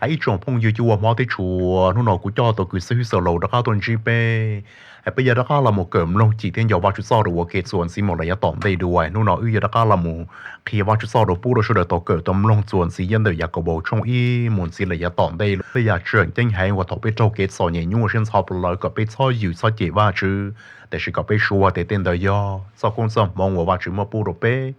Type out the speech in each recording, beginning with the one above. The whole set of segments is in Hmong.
Ib tsoom phooj ywg cov uas hmov thiab tshua, hnub no kuv coj tau kws xib hwb Xaus Laus rov qab tuaj ntsib peb. Peb yuav rov qab los mus kawm mloog cim thiab nco Vajtswv txoj lus ua ke txuas ntxiv mus lawm yav tom ntej dua. Hnub no wb yuav rov qab los mus qhia Vajtswv txoj lus pub rau sawv daws tau kawm tau mloog txuas ntxiv nyob ntawm Yakaunpaus tshooj ib mus ntxiv lawm yav tom ntej. Tej yam tseem ceeb heev uas thaum peb raug kev txom nyem nyuaj siab ntxhov plawv lawm kom peb txhob yws txhob cem Vajtswv, tiam sis kom peb suav tias tej ntawd yog txoj koob txoj hmoov uas Vajtswv muab pub rau peb.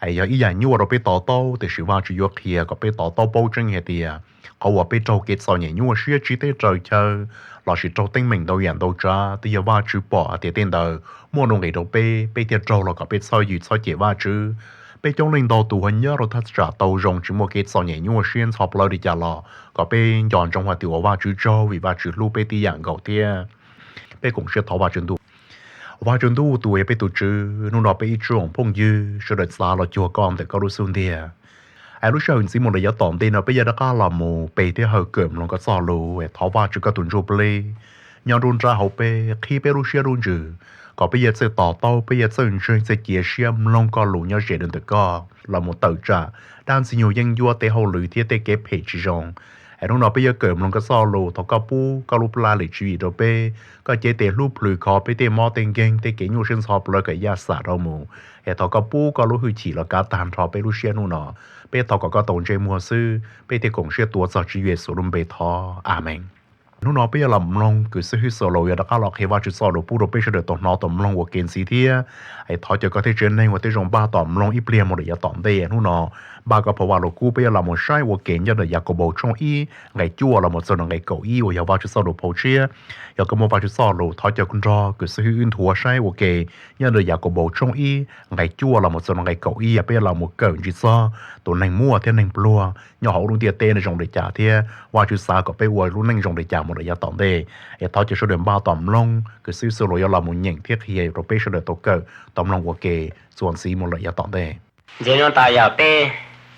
Es yog ib yam nyuaj rau peb to taub, tiam sis Vajtswv yuav qhia kom peb to taub paub tseeb hais tias qhov uas peb raug kev txom nyem nyuaj siab tsiv teb raws chaw lossis raug teeb meem ntau yam ntau tsav, twb yog Vajtswv pom hais tias tej ntawd muaj nuj nqis rau peb, peb thiaj raug los kom peb txhob yws txhob cem Vajtswv. Peb coob leej ntau tus ho nyob rau thaj tsam tau zoo tsis muaj kev txom nyem nyuaj siab ntxhov plawv li cas los kom peb nco ntsoov hais tias ua Vajtswv tsaug vim Vajtswv hlub peb tib yam nkaus thiab. Peb koom siab thov Vajtswv Ntuj. Vajtswv Ntuj tus uas yog peb tus Tswv, hnub no peb ib tsoom phooj ywg sawv daws txav los cuag koj ntawm koj lub xub ntiag. Es lub sij hawm ntxiv mus lawm yav tom ntej no peb yuav rov qab los mus pe thiab hawm kawm mloog koj txoj lus. Thov Vajtswv koj tus Ntsuj Plig nyob nruab nrab hauv peb, qhib peb lub siab lub ntsws, kom peb yuav txawj to taub, peb yuav txawj ntseeg, txawj cia siab mloog koj lus nyob ze rau ntawm koj los mus tawm tsam dab Ntxwg Nyoog yeeb ncuab tej hauj lwm thiab tej kev phem tsis zoo. Es hnub no peb yuav kawm mloog koj txoj lus, thov koj pub koj lub plab lim tswv yim rau peb, koj cev tes hlub plhws kho peb tej mob tej nkeeg tej kev nyuaj siab ntxhov plawv kom yaj xam rau mus. Es thov koj pub koj lub hwj chim los kav tag nrho peb lub siab hnub no. Peb thov kom koj tau ntsej muag xwb, peb thiaj koom siab tuav txog Tswv Yexus lub npe thov, Amees. Hnub no peb yuav los mloog kws xib hwb Xaus Laus yuav rov qab los qhia Vajtswv txoj lus pub rau peb sawv daws tau hnov tau mloog ua ke ntxiv thiab. Es thov caw koj thiab tsev neeg uas tej zoo npaj tos mloog ib pliag mus lawm yav tom ntej. Hnub no npaj koj phau Vaj Lug Kub, peb yuav los mus saib ua ke nyob ntawm Yakaunpaus tshooj ib nqe cuaj los mus txog nqe kaum ib uas yog Vajtswv txoj lus phau tshiab. Yog koj muaj Vajtswv txoj lus, thov caw nrog kws xib hwb wb nthuav saib ua ke nyob ntawm Yakaunpaus tshooj ib nqe cuaj los mus txog nqe kaum ib. Peb yuav los mus kawm ntsis txog tus neeg muaj thiab neeg pluag nyob hauv lub ntiaj teb no zoo li cas thiab Vajtswv xav kom peb ua lub neej zoo li cas mus lawm yav tom ntej. Es thov caw sawv daws npaj tos mloog kws xib hwb Xaus Laus yuav los mus nyeem thiab qhia rau peb sawv daws tau kawm tau mloog ua ke txuas ntxiv mus lawm yav tom ntej. Ntxiv no tas yog peb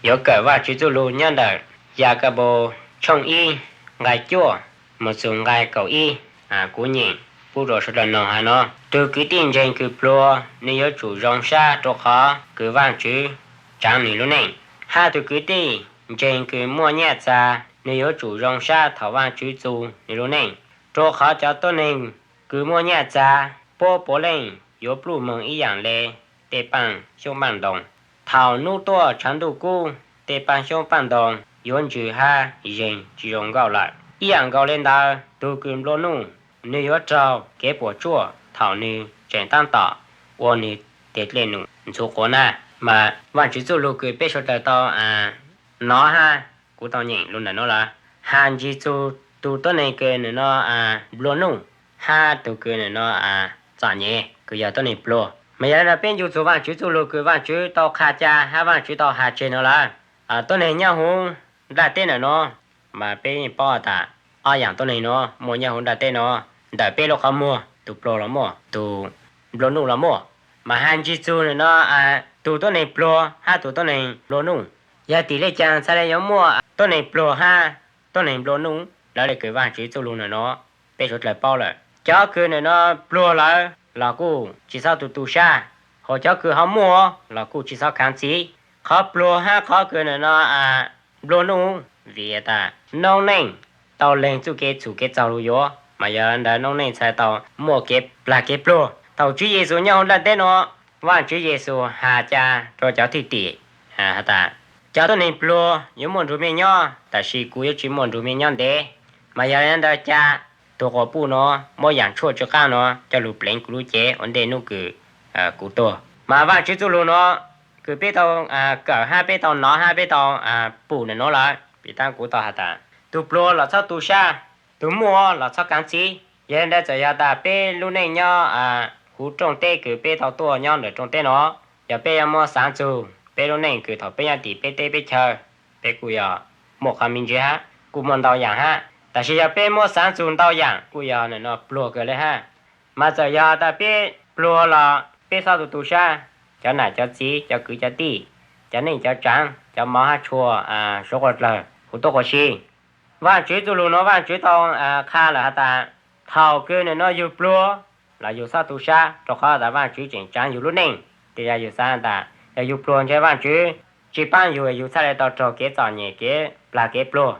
yuav kawm Vajtswv txoj lus nyob ntawm Yakaunpaus tshooj ib nqe cuaj mus txog nqe kaum ib. Kuv nyeem pub rau sawv daws mloog hais no: Tus kwv tij ntseeg kws pluag, nws yuav tsum zoo sab rau qhov kws Vajtswv tsaav nws lub neej. Hab tus kwv tij ntseeg kws muaj nyaj txag, nws yuav tsum zoo sab thaum Vajtswv txu nws lub neej. Rau qhov cov tuab neeg kws muaj nyaj txag puab puav leej yuav pluj moog ib yaam le tej paaj xyoob paaj ntoos. Thaum nub tuaj tshav ntuj kub, tej paaj xyoob paaj ntoos yuav ntsws hab zeeg tsi zoo nkauj lawm. Ib yaam nkaus le ntawd, tug kws nplua nuj, nwg yuav raug kev puam tsuaj thaum nwg tseem taab tom ua nwg teg dlej num ntxhuv quav nab. Mas Vajtswv txuj lug kws peb suav dlawg tau nov hab kuv tau nyeem lug ntawm nuav lawm, has ntsig txug tug tuab neeg kws nwg nplua nuj hab tug kws nwg txom nyem kws yog tuab neeg pluag. Mas yog le ntawd peb ncu txug Vajtswv txuj lug kws Vajtswv tau qha ca hab Vajtswv tau has tseg nuav lawm. Tuab neeg nyob huv nplaj teb ntawm nuav, mas peb paub has tas ob yaam tuab neeg nuav muaj nyob huv nplaj teb nuav, ntawm peb lub qhov muag tug pluag los muaj, tug nplua nuj los muaj. Mas has ntsig txug nwg nuav, tug tuab neeg pluag hab tug tuab neeg nplua nuj, yog tim le caag txhaj le yuav muaj tuab neeg pluag hab tuab neeg nplua nuj? Lawv le kws Vajtswv txuj lug ntawm nuav peb suav dlawg paub lawm. Cov kws ntawm nuav pluag lawm los kuj tsi txhob tu tu sab, hos cov kws ho muaj los kuj tsi txhob khaav txiv. Qhov pluag hab qhov kws ntawm nuav nplua nuj, vim tas noob neej tau leeg txuj kev txhum kev txaug lug yuav, mas yog le ntawd noob neej txhaj tau muaj kev plag kev pluag. Thaum Tswv Yexus nyob huv nplaj teb nuav, Vajtswv Yexus has ca rua cov thwj tim has tas, cov tuab neeg pluag yuav muaj nrug mej nyob, tab sis kuv yuav tsi muaj nrug mej nyob ntev. Mas yog le ntawd ca tug quas puj nuav muab yaam tshuaj tsw qaab nuav coj lug pleev kuv lub cev ua ntej nub kws kuv tuag. Mas Vajtswv txuj lug nuav kws peb tau kawm hab peb tau nov hab peb tau pum ntawm nuav lawm, vim tas kuv tau has tas, tug pluag los txhob tu sab, tug muaj los txhob khaav txiv. Yog le ntawd txawm yog tas peb lub neej nyob huv rooj teb kws peb tau tuaj nyob ntawm rooj teb nuav, yog peb yuav muab xaav txug peb lub neej kws thaum peb nyob tim peb teb peb chaw, peb kuj yog muaj qhov me ntsis hab, kuj muaj ntau yaam hab. Tab sis yog peb muab xaav txug ntau yaam kuj yog ntawm nuav pluag kawg le hab. Mas txawm yog tas peb pluag los peb txhob tu tu sab, cov nam cov txiv, cov kwv cov tij, cov neej cov tsaav, cov mov hab tshua, suav quas dlawg, huv tuab quas si. Vajtswv txuj lug nuav Vajtswv tau qha lawm has tas, thaum kws ntawm nuav yug pluag los yug txhob tu sab, rua qhov tas Vajtswv tseem tsaav yug lub neej. Tej zag yug xaav tas yog yug pluag ntshe Vajtswv tsi paab yug, yug txhaj le tau raug kev txom nyem kev plag kev pluag.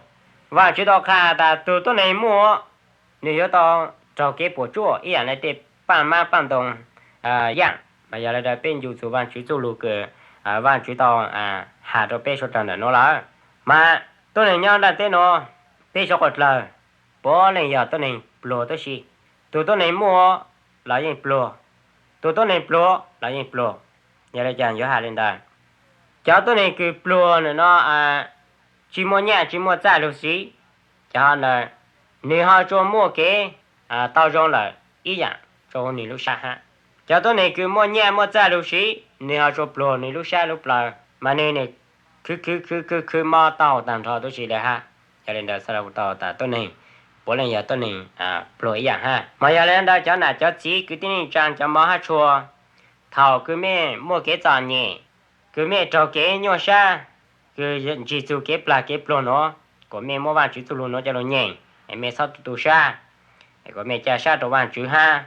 Vaajtswv tau qha tas tug tuab neeg muaj, nwg yuav tau raug kev puam tsuaj ib yaam le tej paaj maab paaj ntoo yaam. Mas yog le ntawd peb ncu txug Vaajtswv txuj lug kws Vaajtswv tau has rua peb suav dlawg ntawm nuav lawm. Mas tuab neeg nyob ntaaj teb nuav, peb suav dlawg puav leej yog tuab neeg pluag tuab si. Tug tuab neeg muaj los yeej pluag, tug tuab neeg pluag los yeej pluag. Yog le caag yuav has le ntawd? Cov tuab neeg kws pluag nwg nuav tsi muaj nyaj tsi muaj txaj lug siv, cov ntawd nwg ho tsuas muaj kev tau zoo lawm ib yaam rua nwg lub sab hab. Cov tuab neeg kws muaj nyaj muaj txaj lug siv, nwg ho tsuas pluag nwg lub sab lub plawv mas nwg nim khwv khwv khwv khwv khwv mob taub hau taag nrho tuab si le hab. Yog le ntawd xaav lug tau tas tuab neeg puav leej yog tuab neeg pluag ib yaam hab. Mas yog le ntawd cov nam cov txiv kwv tij neej tsaa cov mog hab tshua, thaum kws mej muaj kev txom nyem, kws mej raug kev nyuaj sab, kws ntsig txug kev plag kev pluag nuav, kuas mej muab Vaajtswv txuj lug nuav coj lug nyeem, es mej txhob tu tu sab, kuas mej ca sab rua Vaajtswv hab.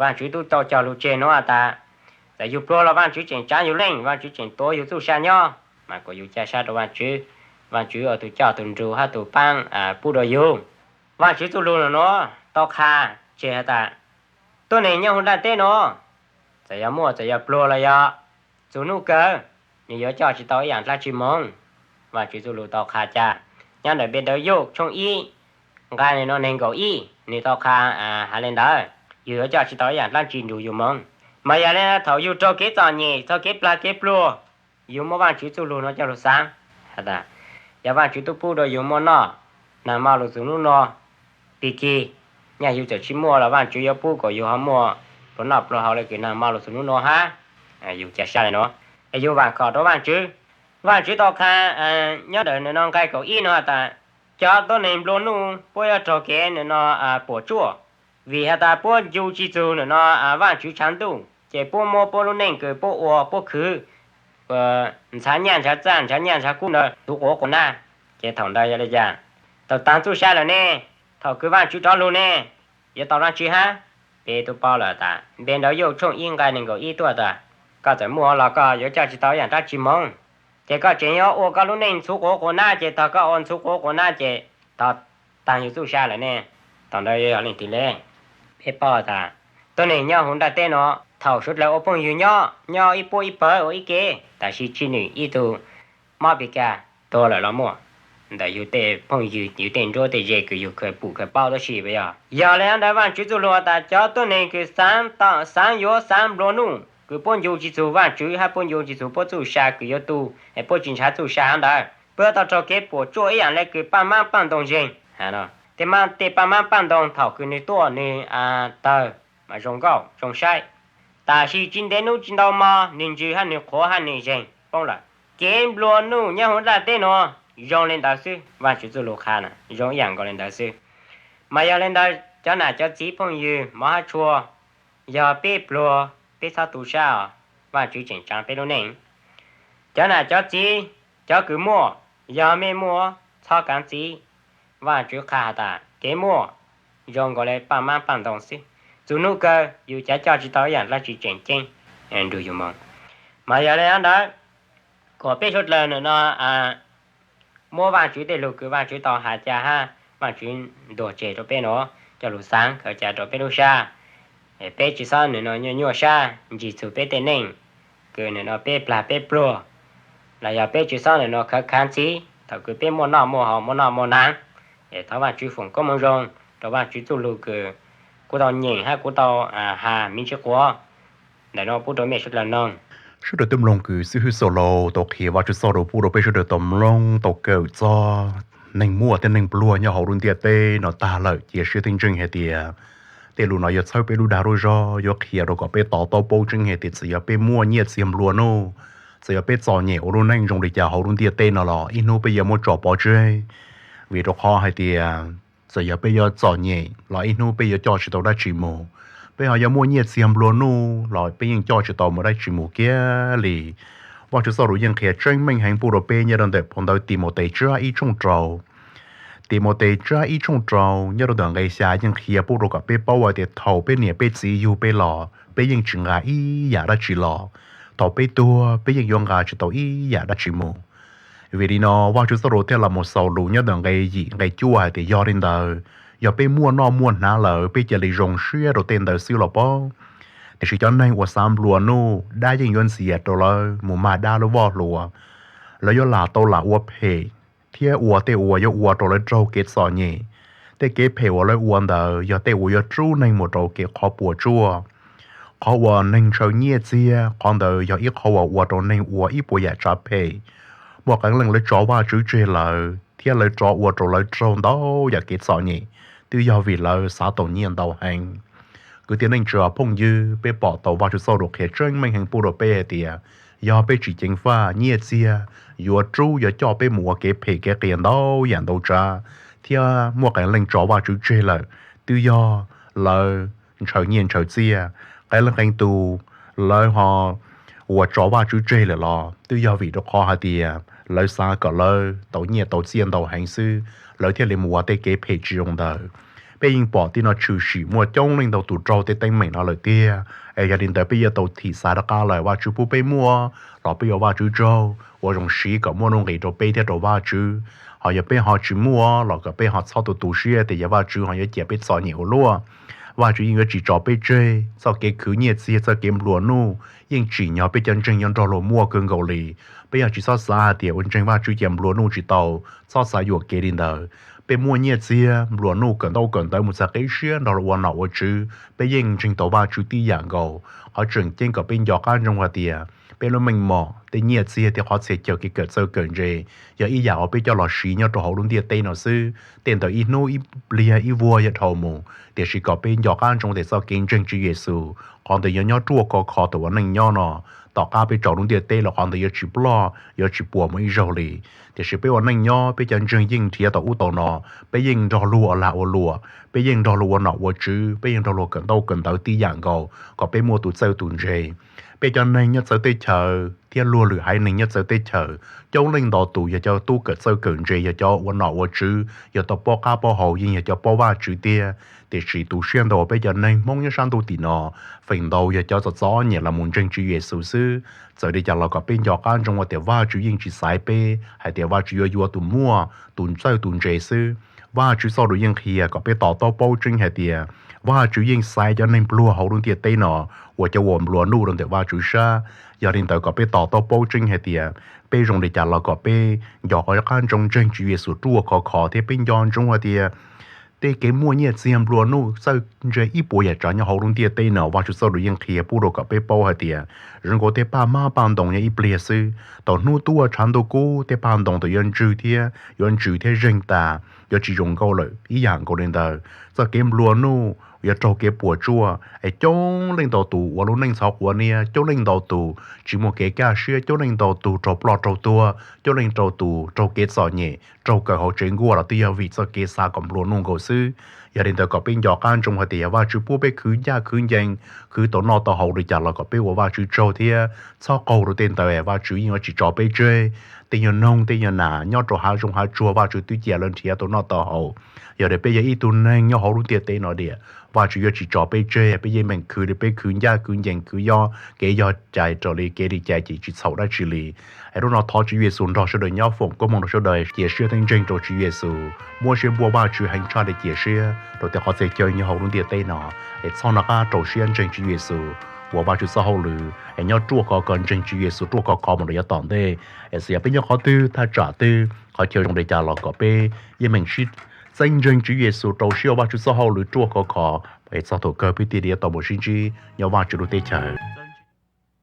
Vaajtswv tub tau cog lug tseg nuav tas, txawm yug pluag los Vaajtswv tseem tsaav yug leej, Vaajtswv tseem tuav yug txuj sa nyob, mas kuas yug ca sab rua Vaajtswv, Vaajtswv ua tug coj tug nrug hab tug paab pub rua yug. Vaajtswv txuj lug nuav tau qha tseg has tas, tuab neeg nyob huv ntaaj teb nuav, txawm yog muaj txawm yog pluag los yog txug nub kawg, nwg yuav coj tsi tau ib yaam dlaab tsi moog. Vaajtswv txuj lug tau qha ca nyob ntawm npe Ntawv Yauj tshooj ib nqai nwg nuav neeg nkaum ib, nwg tau qha has le ntawd, yug yuav coj tsi tau ib yaam dlaab tsi nrug yug moog. Mas yog le thaum yug raug kev txom nyem, txog kev plag kev pluag, yug muab Vaajtswv txuj lug nuav coj lug xaav has tas, yog Vaajtswv tub pub rua yug muaj noj, naag mo lug txug nub nuav, pig kig, nyaj yug txawm tsi muaj los Vaajtswv yuav pub kuas yug ho muaj pluas noj pluas haus le kws naag mo lug txug nub nuav hab. Yug ca sab le nuav, es yug vaam khom rua Vaajtswv. Vaajtswv tau qha nyob ntawm nwg nuav nqai kaum ib nuav has tas, cov tuab neeg nplua nuj puab yuav raug kev nwg nuav puam tsuaj, vim has tas puab ncu tsi txug nwg nuav Vaajtswv tshav ntuj ces puab muab puab lub neej kws puab ua puab khwv ntxhaav nyaj ntxhaav txaj ntxhaav nyaj ntxhaav kub ntawd ntxhuv quas quas nab. Ces thaum ntawd yog le caag? Thaum taag txuj sa lawm ne, thaum kws Vaajtswv rov lug ne, yuav tau dlaab tsi hab? Peb tub paub lawm tas npe Ntawv Yauj tshooj ib nqai neeg nkaum ib tuaj tas, koj txawm muaj los koj yuav coj tsi tau ib yaam dlaab tsi moog. Ces koj tseem yuav ua koj lub neej ntxhuv quas quas nab, ces thaum koj ua ntxhuv quas quas nab ces thaum taag yug txuj sa lawm ne, thaum ntawd yuav yog leej twg le? Peb paub tas tuab neeg nyob huv ntaaj teb nuav thaum suav dlawg ua phooj ywg nyob, nyob ib puab ib pawg ua ib ke, tab sis tsi nwm ib tug mob pig kag tuag lawm los muaj, ntawm yug tej phooj ywg yug tej nruab tej ze kws yug khaws pum khaws paub tab sis puas yog? Yog le ntawd Vaajtswv txuj lug tas cov tuab neeg kws xaav yuav xaav nplua nuj kws puab ncu tsi txug Vaajtswv hab puab ncu tsi txug puab txuj sa kws yuav tu, es puab tsi ntshaav txuj sa hab ntawd, puab yuav tau raug kev puam tsuaj ib yaam le kws paaj maab paaj ntoo zeeg. Tej paaj maab paaj ntoo thaum kws nwg tuaj nwg tawg mas zoo nkauj zoo saib, tab sis tsi ntev nub tsi ntau mo nwg ntsws hab nwg qhuav hab nwg zeeg poob lawm. Kev nplua nuj nyob huv ntaaj teb nuav zoo le ntawd xwb, Vaajtswv txuj lug qha zoo ib yaam nkaus le ntawd xwb. Mas yog le ntawd cov nam cov txiv phooj ywg mog hab tshua, yog peb pluag peb txhob tu sab os, Vaajtswv tseem tsaav peb lub neej. Cov nam cov txiv, cov kws muaj, yog mej muaj txhob kaav txiv. Vaajtswv qha has tas kev muaj zoo nkaus le paaj maab paaj ntoo xwb, txug nub kawg yug cav coj tsi tau ib yaam dlaab tsi tseem ceeb nrug yug moog. Mas yog le ntawd, kom peb suav dlawg nwg nuav muab Vaajtswv tej lug kws Vaajtswv tau has ca hab Vaajtswv ntuag tseg rua peb nuav coj lug xaav khaws ca rua peb lub sab, peb tsi xob nwg nuav nyuaj nyuaj sab ntsig txug peb tej neej kws nwg nuav peb plag peb pluag, los yog peb tsi xob nwg nuav khav khav ntxhiv thaum kws peb muaj noj muaj haus muaj noj muaj naav. Es thov Vaajtswv foom koob moov zoo rua Vaajtswv txuj lug kws kuv tau nyeem hab kuv tau has me ntsis quav ntawm nuav pub rua mej suav dlawg noog. Sawv daws tub mloog kws xib hwb Xaulo tau qhia Vaajtswv txoj lug pub rua peb sawv daws tau mloog tau kawm txog neeg muaj thiab neeg pluag nyob hauv lub ntiaj teb no tag lawm, cia siab tseeb ntseeg hais tias tej lug no yuav txhawb peb lub dag lub zog, yuav qhia rau kom peb to taub paub tseeb hais tias txawm yog peb muaj nyiaj txiag nplua nuj, txawm yog peb txom nyem ua lub neej zoo li cas hauv lub ntiaj teb no los ib hnub peb yuav muab tso pov tseg. Vim rau qhov hais tias txawm yog peb yuav txom nyem los ib hnub peb yuav coj tsis tau dab tsi mus. Peb ho yuav muaj nyiaj txiag nplua nuj los peb yeej coj tsis tau mus dab tsi mus kiag li. Vaajtswv txoj lug yeej qhia tseeb meej heev pub rau peb nyob rau ntawm phau ntawv Timautes tsab ib tshooj rau. Timautes tsab ib tshooj rau nyob rau ntawm nqe xya yeej qhia pub rau kom peb paub hais tias thaum peb niam peb txiv yug peb los peb yeej tsis nqa ib yam dab tsi los, thaum peb tuag peb yeej yuav nqa tsis tau ib yam dab tsi mus. Vim li no Vajtswv txoj lus thiaj los mus xaus lus nyob ntawm nqe yim nqe cuaj hais tias, yog li ntawd, yog peb muaj noj muaj hnav lawm peb cia li zoo siab rau tej ntawd xwb los pob. Tiam sis cov neeg uas xav nplua nuj, dab yeej yuav ntxias rau lawv mus mag dab lub voj hlua. Lawv yuav lam tau lam ua phem thiab ua tej uas yuav ua rau lawv raug kev txom nyem. Tej kev phem uas lawv ua ntawd yog tej uas yuav rub neeg mus rau kev qhov puas tsuaj. Qhov uas neeg ntshaw nyiaj txiag, qhov ntawd yog ib qho uas ua rau neeg ua ib puas yam tsav phem. Muaj qee leej lawv tso Vajtswv tseg lawm thiab lawv rov ua rau lawv raug ntau yam kev txom nyem, twb yog vim lawv xav tau nyiaj ntau heev. Kwv tij neej tsa phooj ywg, peb pom tau Vajtswv txoj lus qhia tseeb meej heev pub rau peb hais tias, yog peb tsis ceev faj, nyiaj txiag yuav rub yuav coj peb mus ua kev phem kev qias ntau yam ntau tsav, thiab muaj qee leej tso Vajtswv tseg lawm, twb yog lawv ntshaw nyiaj ntshaw txiaj. Qee leej qee tus lawv ho uas tso Vajtswv tseg lawm los twb yog vim rau qhov hais tias lawv xav kom lawv tau nyiaj tau txiaj ntau heev xwb, lawv thiaj li mus ua tej kev phem tsis zoo ntawd. Peb yeej pom tib no tshwm sim muaj coob leej ntau tus raug tej teeb meem no lawm tiag. Es yog li ntawd peb yuav tau thim xav rov qab lawm, Vajtswv pub peb muaj los peb ua Vajtswv tsaug, ua zoo siv kom muaj nuj nqis rau peb thiab rau Vajtswv. Ho yog peb ho tsis muaj los kom peb ho txhob tu tu siab tias yog Vajtswv ho yuav cia peb txom nyem ua luaj. Vajtswv yeej yuav tsis tso peb tseg. Txoj kev khwv nyiaj txiag, txoj kev nplua nuj yeej tsim nyog peb cov ntseeg yuav nrog luag muaj kawg nkaus li. Peb yuav tsis txhob xav hais tias ua ntseeg Vajtswv ces nplua nuj tsis tau, txhob xav yuam kev li ntawd. Peb muaj nyiaj txiag nplua nuj kawm ntaub kawm ntawv mus txog qib siab nrog luag ua nom ua tswv, peb yeej ntseeg tau Vajtswv tib yam nkaus. Qhov tseem ceeb kom peb nco qab ntsoov hais tias peb lub meej mom, tej nyiaj txiag, tej qhov txhia chaw kev kawm txawj kawm ntse yog ib yam uas peb coj los siv nyob rau hauv lub ntiaj teb no xwb. Tej ntawd ib hnub ib pliag ib vuag yuav dhau mus, tiam sis kom peb nco qab ntsoov tias txoj kev ntseeg Tswv Yexus, qhov ntawd yuav nyob ruaj khov kho thaum ua neej nyob no. Tom qab peb tsaus lub ntiaj teb los qhov ntawd yuav tsis ploj, yuav tsis puas mus ib zaug li. Tiam sis peb ua neej nyob, peb cov ntseeg yeej nrhiav tau ub tau no, peb yeej nrog luag ua lag ua luam, peb yeej nrog luag ua nom ua tswv, peb yeej nrog luag kawm ntaub kawm ntawv tib yam nkaus kom peb muaj tus txawj tus ntse. Peb cov neeg nyob txawv teb chaws thiab luag lwm haiv neeg nyob txawv teb chaws, coob leej ntau tus yog cov tub kawm txawj kawm ntse, yog cov ua nom ua tswv, yog tau paub qab paub hau, yeej yog cov paub Vajtswv tiag. Tiam sis tu siab ntau peb cov neeg Hmoob nyob sab ntuj tim no, feem ntau yog cov txom txom nyem los mus ntseeg Tswv Yexus xwb. Txawm li cas los kom peb nco qab ntsoov hais tias Vajtswv yeej tsis xaiv peb hais tias Vajtswv yuav yuav tus muaj, tus txawj tus ntse xwb. Vajtswv txoj lus yeej qhia kom peb to taub paub tseeb hais tias Vajtswv yeej xaiv cov neeg pluag hauv lub ntiaj teb no ua cov uas nplua nuj rau ntawm Vajtswv sab. Yog li ntawd kom peb to taub paub tseeb hais tias peb zoo li cas los kom peb nco qab ntsoov ntseeg Tswv Yexus ruaj khov kho thiab peb nco ntsoov hais tias tej kev muaj nyiaj txiag nplua nuj txawj ntse ib puas yam tsav nyob hauv lub ntiaj teb no, Vajtswv txoj lus yeej qhia pub rau kom peb paub hais tias zoo nkaus tej paj hmab paj ntoo nyob ib pliag xwb, thaum hnub tuaj tshav ntuj kub tej paj ntoo ntawd yuav ntsws thiab yuav ntsws thiab zeeg tas, yuav tsis zoo nkauj lawm. Ib yam nkaus li ntawd, txoj kev nplua nuj yuav raug kev puas tsuaj. Es coob leej ntau tus ua lub neej ntxhov quav niab, coob leej ntau tus tsis muaj kev kaj siab, coob leej ntau tus raug ploj raug tuag, coob leej ntau tus raug kev txom nyem, raug kaw hauv tsev nkuaj los twb yog vim txoj kev xav kom nplua nuj nkaus xwb. Yog li ntawd kom peb nco qab ntsoov hais tias yog Vajtswv pub peb khwv ncaj khwv ncees, khwv tau noj tau haus li cas los kom peb ua Vajtswv tsaug thiab txhob qaug rau tej ntawd, Vajtswv yeej yuav tsis tso peb tseg. Tej nyuag noog tej nyuag nas nyob rau hav zoov hav tsuag Vajtswv twb cia lawv nrhiav tau noj tau haus. Yog li peb yog ib tug neeg nyob hauv lub ntiaj teb no tiag, Vajtswv yuav tsis tso peb tseg, peb yeej meem khwv li peb khwv ncaj khwv ncees, khwv yog kev yog cai raws li kev li cai ces tsis txhaum dab tsi li. Es hnub no thov Tswv Yexus nrog sawv daws nyob foom koob hmoov rau sawv daws, cia siab thiab ntseeg rau Tswv Yexus, muab siab npuab Vajtswv heev tshaj li cia siab rau tej qhov txhia chaw nyob hauv lub ntiaj teb no. Es txhob nco qab rau siab ntseeg Tswv Yexus, ua Vajtswv txoj hauj lwm es nyob ruaj khov kho, ntseeg Tswv Yexus ruaj khov kho mus rau yav tom ntej. Es txawm yog peb nyob qhov twg thaj tsam twg qhov chaw zoo li cas los kom peb yeej meem sib txeeb ntseeg Tswv Yexus, rau siab ua Vajtswv txoj hauj lwm ruaj khov kho, es txog thaum kawg peb thiaj li tau mus sib ntsib nyob Vajtswv lub teb chaws.